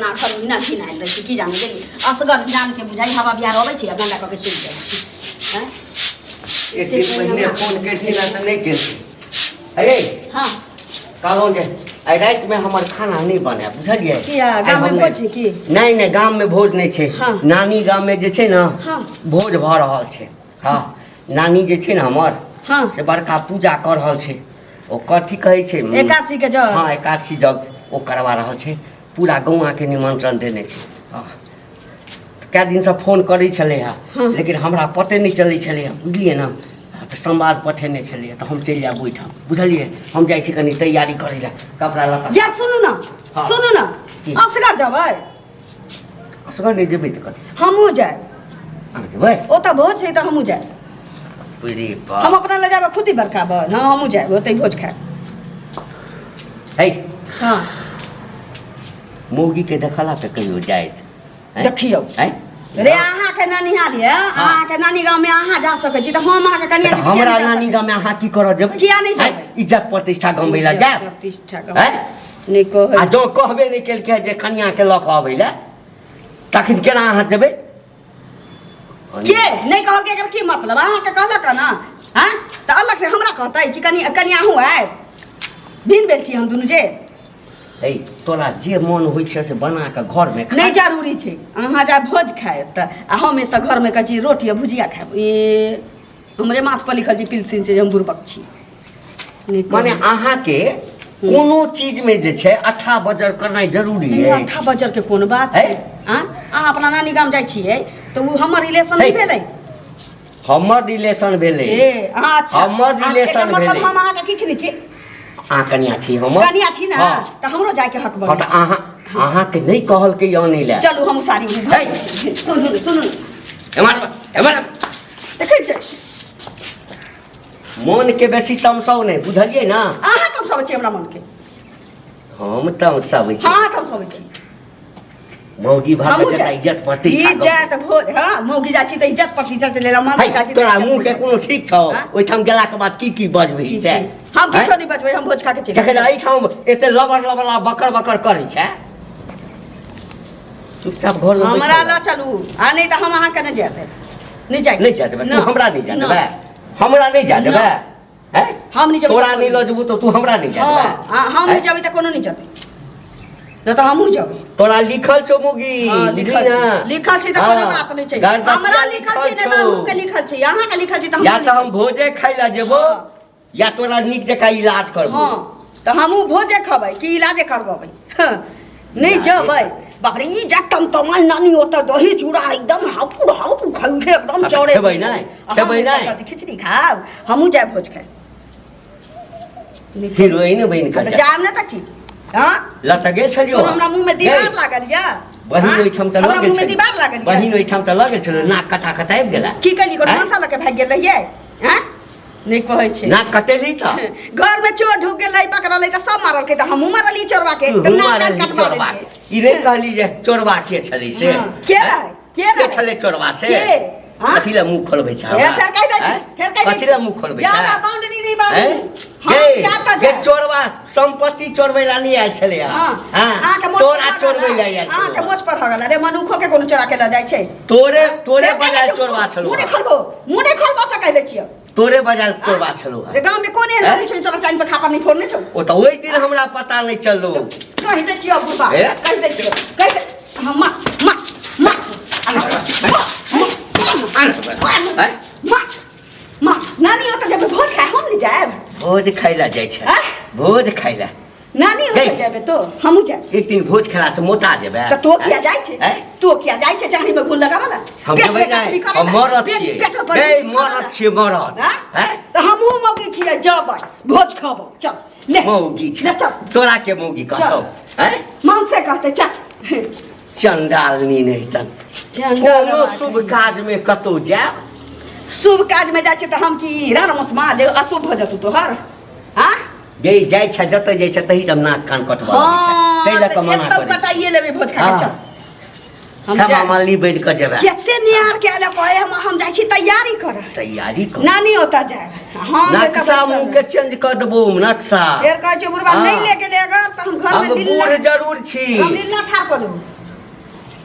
जेना घर ओहिना घिनायल रहै छै की जाने गेलियै असगर जानके बुझाइ हवा बिहार अबै छै आ गंदा कऽ के चलि जाइ छै आँय? एक दिन पहिने फोन केलखिन हँ तऽ नहि केलखिन हे हँ कहलहुँ जे आइ रातिमे हमर खाना नहि बनायब बुझलियै किया? आइ गाममे हम भोज नहि- छै की? नहि नहि गाममे भोज नहि छै हँ। नानी गाममे जे छै ने हँ। भोज भऽ रहल छै हँ नानी जे छै ने हमर हँ। से बड़का पूजा कऽ रहल छै ओ कथी कहै छै एकादशी के जग? हँ एकादशी जग ओ करवा रहल छै पूरा गौआँके निमंत्रण देने छै हँ कए दिनसँ फोन करै छलै हँ हँ। लेकिन हमरा पते नहि चलै छलै हँ बुझलियै ने हँ, तऽ संवाद पठेने छलियै तऽ हम चलि जायब ओहिठाम बुझलियै हम जाइ छी कनि तैयारी करै लए कपड़ा लत्ता यार सुनू ने हँ। सुनू ने की? असगर जेबै असगर नहि जेबै तऽ कथी हमहूँ जायब अहाँ जेबै ओतऽ भोज छै तऽ हमहूँ जायब अरे हम बाप अपना लए जायब खुद ही बड़का बन हँ हमहूँ जायब ओतै भोज खायब है हँ मौगीके देखला तऽ कहियो जाइत हैं? देखियौ। हैं? रे अहाँके ननिहाल ये अहाँके नानी गाँवमे अहाँ जा सकै छी तऽ हम अहाँके कनिया तऽ छी तऽ किया हमरा नहि जा नानी सकै? गाममे अहाँ की करऽ जेबै किया नहि हैं? जेबै? इज्जत प्रतिष्ठा गमबै लए जायब प्रतिष्ठा हैं? नहि कहै आ जँ कहबे नहि केलकै जे कनियाके लऽ कऽ अबै लए तखन केना अहाँ जेबै के नहि कहलकै एकर की मतलब अहाँके कहलक ने हँ तऽ अलग से हमरा कहतै कि कनि कनि अहूँ आयब भिन भेल छी हम दुनू जे हे तोरा जे मन होइ छै से बना कऽ घरमे खा नहि जरूरी छै अहाँ जाय भोज खाय तऽ आ हम एतऽ घरमे कहै छी रोटी आ भुजिया खायब ए हमरे माथ पर लिखल छै पिलसिन छै जे हम बुड़बक छी नहि माने कहू। अहाँके कोनो चीजमे जे छै अठा बजर करनाइ जरूरी नहि, अछि अठा बजर के कोन बात छै है? आँ अहाँ अपना नानी गाम जाइ छियै तऽ ओ हमर रिलेशन नहि है। भेलै हमर रिलेशन भेलै ए अहाँ अच्छा हमर अहाँ- रिलेशन एकर मतलब भेलै। हम अहाँके किछु नहि छी अहाँ कनिया छी हमर कनिया छी ने हँ। तऽ हमरो जायके हक हँ बनै तऽ छै। अहाँ अहाँके नहि कहलकै अनै लए चलू हम साड़ी है। सुनू ने, सुनू ने। एम्हर एम्हर देखै छै मोनके बेसी तमसाउ नहि बुझलियै ने अहाँ तमसाबै छी हमरा मनके हम तमसाबै छी हँ अहाँ तमसाबै छी मौगी भाग हमहूँ जेता जायब। इज्जत प्रतिष्ठा ई जायत भोज हँ मौगी जाइ छी तऽ इज्जत प्रतिष्ठा चलि एलहुँ है, मन जाइ छी तऽ तोरा इज्जत मुँह के कोनो ठीक छौ हाँ? ओहिठाम गेलाके बाद की की बजबही की से की? हम किछो हैं? नहि बजबै हम भोज खा के चलि जखन जायब। एहिठाम एते लबर लबर आ बकर बकर करै छै चुपचाप घर में हमरा बैठल लऽ चलू आ नहि तऽ हम अहाँके नहि जाय देब नहि जाय नहि जाय देबै तू हमरा नहि जाय देबै हमरा नहि जाय देबै हैं? हम नहि जेबै तोरा तऽ नहि लऽ जेबू तऽ तू हमरा नहि जाय हँ देबै आ, हम नहि हैं? जेबै तऽ कोनो नहि जेतै नहि तऽ हमहूँ जेबै तोरा लिखल छौ मुगी हँ, बुझली लिखल ना? छै लिखल छै तऽ कोनो हँ, बात नहि छै गरदसिया हमरा लिखल छै नहि तऽ छौ। अहूँके लिखल छै अहाँके लिखल छै तऽ या हमरो तऽ हम भोजे खाय लए जेबो हँ। या तोरा नीक जकाँ इलाज करबो हँ तऽ हमहूँ भोजे खबै कि इलाजे करबेबै हँ, नहि इलाजे जेबै बाप रे ई जा तमतमाल नानी ओतऽ दही चूड़ा एकदम हापुर हापुर खाइ एकदम हँ, तऽ चौड़े खेबै नहि, आ हम खेबै एतऽ नहि। कथी खिचड़ी खायब हमहूँ जायब भोज खाय हीरोइन बनि कऽ जा जायब ने तऽ की हँ लऽ तऽ गेल छलियौ तोहर हमरा मुँहमे दीवार लागल यऽ बहिन हँ? ओहिठाम तऽ हमरा लऽ गेल मुँहमे छलियौ। दीवार लागल यऽ बहिन ओहिठाम तऽ लऽ गेल छलियौ नाक कटा कटा आबि गेला की केली कोनो आँय? मनसा लऽ के भागि गेल रहियै हँ नहि कहै छै नाक कटेली तऽ घर में चोर ढुक गेलै पकड़लै तऽ सब मारलकै तऽ हमहूँ मारलियै चोरवा के तऽ नाक कान कटवा चोरबा देलियै ई नहि कहली जे चोरबा के छलै से हँ, के रहै? के रहै? के छलै चोरबा से के? हँ? कथी लए मुँह खोलबै छै ए, हमरा? फेर कहि दै छी आँय? फेर कहि दै कथी लए मुँह खोलबै छै ज्यादा बाउंड्री नहि बाबू आँय? हम गे, जा तऽ गे जायब। चोरबा संपत्ति चोरबै लए नहि आयल छलै हँ हँ अहाँके मोच तोरा पर चोरबै हगल लए आयल अहाँके छलौ मोच पर हगल अरे मनुखो के कोनो चोरा के लऽ जाइ छै तोरे तोरे फेर कहि दै बजाय छी, चोरबा छलौ मुँह नहि खोलबो मुँह नहि खोलबो से कहि दै छियौ तोरे बजाय चोरबा छलौ रे गाँव में कोन एहन आँय? आदमी छौ जे तोरा चाइन पर खापर नहि फोड़ने छौ ओ तऽ ओहि दिन हमरा पता नहि चललो कहि दै छियौ बुढ़बा ए? कहि दै छियौ कहि दे हाँ, माँ माँ माँ आँय? माँ माँ नानी ओतऽ जेबै भोज खाय हम नहि जायब भोज खाय लए जाइ छै आँय? भोज खाय लए नानी गई। ओतऽ जेबै तो हमहूँ जायब एक दिन भोज खेला से मोटा जेबै तऽ तो किया जाइ छै आँय? तो किया जाइ छै चाही में घून लगाबऽ ला हम पेट जेबै में नहि कचरी करै हम ला, मरद पेट- छियै पेट में पनीर ए करै ला। मरद छियै मरद हाँ? हैं? तऽ हमहूँ मौगी छियै जेबै भोज खबो चल ले मौगी छै ले चल तोरा के मौगी कहतौ हैं? मन से कहते चल चंडालनी नहि तन चंडाल कोनो शुभ काज में कतौ जायब शुभ काज में जाइ छै तऽ हम की रण मौसमा जे अशुभ भऽ जेतौ तोहर हाँ जे जाइ छै जतऽ जाइ छै तही ठाम नाक कान कटबऽ लगै छै हाँ ताहि लऽ कऽ मना एतौ करै छै कटाइए लेबै भोज खा के हाँ। चल हम हेमा जायब। मालिनी बनि कऽ जेबै। जते निहार के आले कहे हम जाइ छी तैयारी करऽ। तैयारी कर। नानी ओतऽ जायब हम। नक्शा मुँह के चेंज कऽ देबो नक्शा। फेर कहै छै बुढ़बा हाँ। नहि ले गेलै अगर तऽ हम घर हम में लीला बूढ़ जरूर छी। हम लीला ठार कऽ देबो।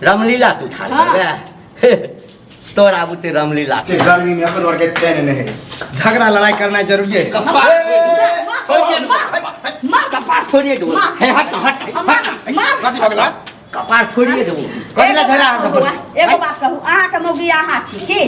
रामलीला तू ठाढ़ हाँ। करबे? तोरा बुते रामलीला। के गर्मी में अपन के चैन नहीं है, झगड़ा लड़ाई करना जरूरी है। कपार फोड़िए देबो। मार। कपार फोड़िए देबो। मार। हे हट हट। मार मार। कथी भगला? कपार फोड़िए देबो। कथी ला झगड़ा है सब पर? एगो बात कहू, अहाँके मौगी अहाँ छी की?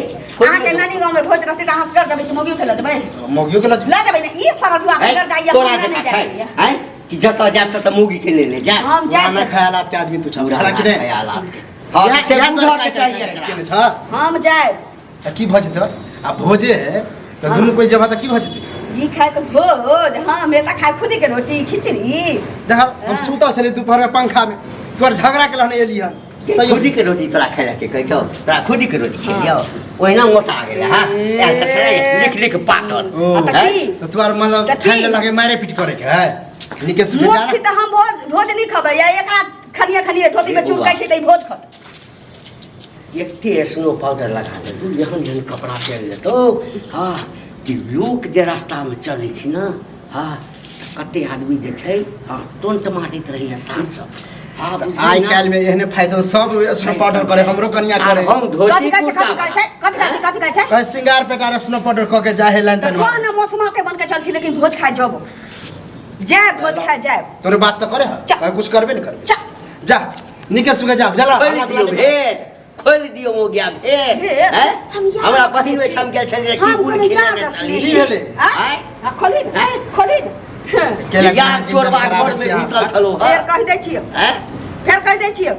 अहाँके नानी गाँव में भोज रहतै तऽ अहाँ असगर जेबै कि मौगियो के लऽ जेबै? मौगियो के लऽ लऽ जेबै ने? ई सरल दुआ हैं? असगर जाइए, तोरा हमरा जकाँ नहि छै जाइए। हैं कि जतऽ जायब ततऽ मौगी के लेने जायब। हम पुराना जायब। ख्यालात के आदमी तू छह, बुझला कि नहीं? ख्यालात के। हाँ, इएह- से इएह बुझऽ तोरा के चाही काटि एकरा। केने छह? हम जायब। तऽ की भऽ जेतै? आ भोजे है तऽ दुनू कोइ जेबह तऽ की भऽ जेतै? ई खाय के भोज, हम एतऽ खाय खुदी के रोटी खिचड़ी। देख, हम सुतल छलियै दुपहर में पंखा में, तोहर झगड़ा के लहने एली हन। तैयो खुदी के रोटी तोरा खाय के कहै छौ? तोरा खुदी के रोटी खेलियौ, ओहिना मोटा गेलै। हाँ, एहन तऽ छलै लिख लिख पाटल। ओ, आ तऽ की? तऽ तोहर मतलब तऽ की? ठानि लेलक मारे पीट करे के है, नीके सुखे मोट जा। छी तऽ हम भोज भोज नहि खबै या एकरा खनिए खनिए धोती में ए चुरकै बौआ। छै तऽ ई भोज खत। एते स्नो पाउडर लगा लेलू, एहन एहन कपड़ा पहिर लेतौ। हँ, कि लोक जे रास्तामे चलै छै ने, हँ, तऽ कते आदमी जे छै, हँ, टोंट मारैत रहैए साँझ सब। हँ, बुझलियै आइ ने? काल्हि में एहने फैशन सब स्नो पाउडर करे, हमरो कनिया आर करे। हम धोती कथी कहै छै? कुर्ता कथी कहै छै? कथी कहै छै? कथी कहै छै? कहे श्रृंगार पेटार स्नो पाउडर कऽ के जाए है लाइन। तऽ तन कह ने, मौसमा के बन के चल छी, लेकिन भोज खाय जब जायब, भोज खाय जायब। तोरे बात तऽ करे है। चल। कहे कुछ करबे ने करबे। चल। जा, नीके सुखे जा, बुझला? खोलि दियौ भेद, खोलि दियौ मोगिया भेद। भेद? हैं? हम याद हमरा रखने बहिन छी। ओहिठाम गेल छलियै, हम की गुड़ कोनो खिलेने याद रखने छली। की भेलै? आँय? हाँ, खोलही ने, खोलही ने। केला यार चोरबा घर में घुसल छलौ। फेर कहि दै छियौ। हैं? फेर कहि दै छियौ,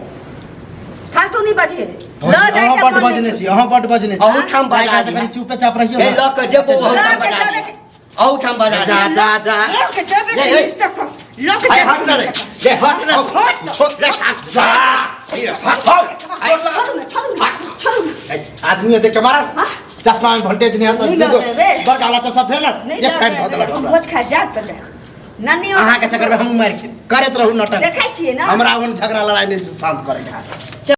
फालतू नहि बजिहे। लऽ अहाँ जाइके बड्ड मन नहि बजने छौ। छी, अहाँ बड्ड बजने छी। अहूठाम बजा जाय काल तऽ दिहऽ। कनि चुपे चाप रहियौ हे ने। लऽ कऽ जेबो लऽ अहूठाम के बजा जेबे दिहऽ। अहूठाम बजा जा दिहऽ। जा जा। लऽ के जेबे ये, के ये। निश्चय कर। लऽ के हाय, जेबे हट के ना रे। निश्चय कर। ले हट ना। हट, छोड़। ले, जा। हट, हट। छोड़ू ने, छोड़ू ने, छोड़ू ने। आदमी देख के मारा। हाँ? चश्मा में वोल्टेज नहीं आता। नहीं लऽ देबै। बड़ काला चश्मा फेर ना नहि एक लऽ फाइट धऽ देबै। देलक हम हमरा। भोज खाय जायब तऽ जायब। नानी अहाँ के चक्कर में हम मारि खेल करैत रहू नटक। देखै छियै ने। हमरा ओहन झगड़ा लड़ाई नहीं शांत करे के।